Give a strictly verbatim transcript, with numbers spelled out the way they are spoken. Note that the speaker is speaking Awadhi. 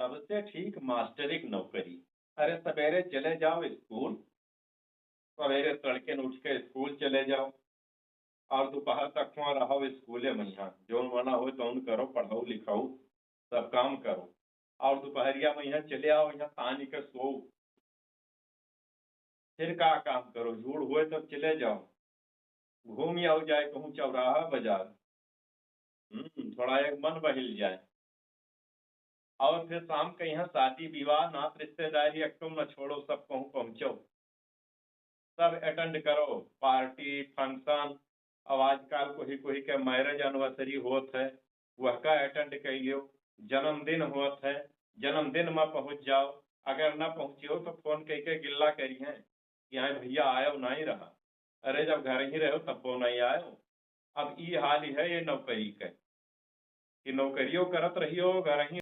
सबसे ठीक मास्टरी क नौकरी। अरे, सवेरे चले जाओ स्कूल, सवेरे तड़के न उठ के स्कूल चले जाओ, और दोपहर तक हुआँ रहो स्कूले में। यहाँ जौन मना हो तौन करो, पढ़ाओ लिखाओ, सब काम करो, और दोपहरिया में यहाँ चले आओ, यहाँ तानी के सोओ। फिर का काम करो, जूड़ हुए तब चले जाओ, घूम आओ जाए कहूँ चौराहा बाजार, हम्म, थोड़ा एक मन बहिल जाए। और फिर शाम के यहाँ शादी विवाह, नात रिश्तेदारी, अक्टो न छोड़ो, सब कहूँ पहुँचो, सब अटेंड करो, पार्टी, फंक्शन। अब आजकल कोई कोई के मैरिज एनिवर्सरी होत है, वह का अटेंड कर लियो, जन्मदिन होत है, जन्मदिन में पहुँच जाओ, अगर न पहुँचियो तो फोन कह के गिल्ला करिहें कि आए भैया आयो नहीं रहा। अरे, जब घर ही रहो तब वो नहीं आयो। अब ई हाल ही है ये नौकरी के कि नौकरियों करत रहियो, घर ही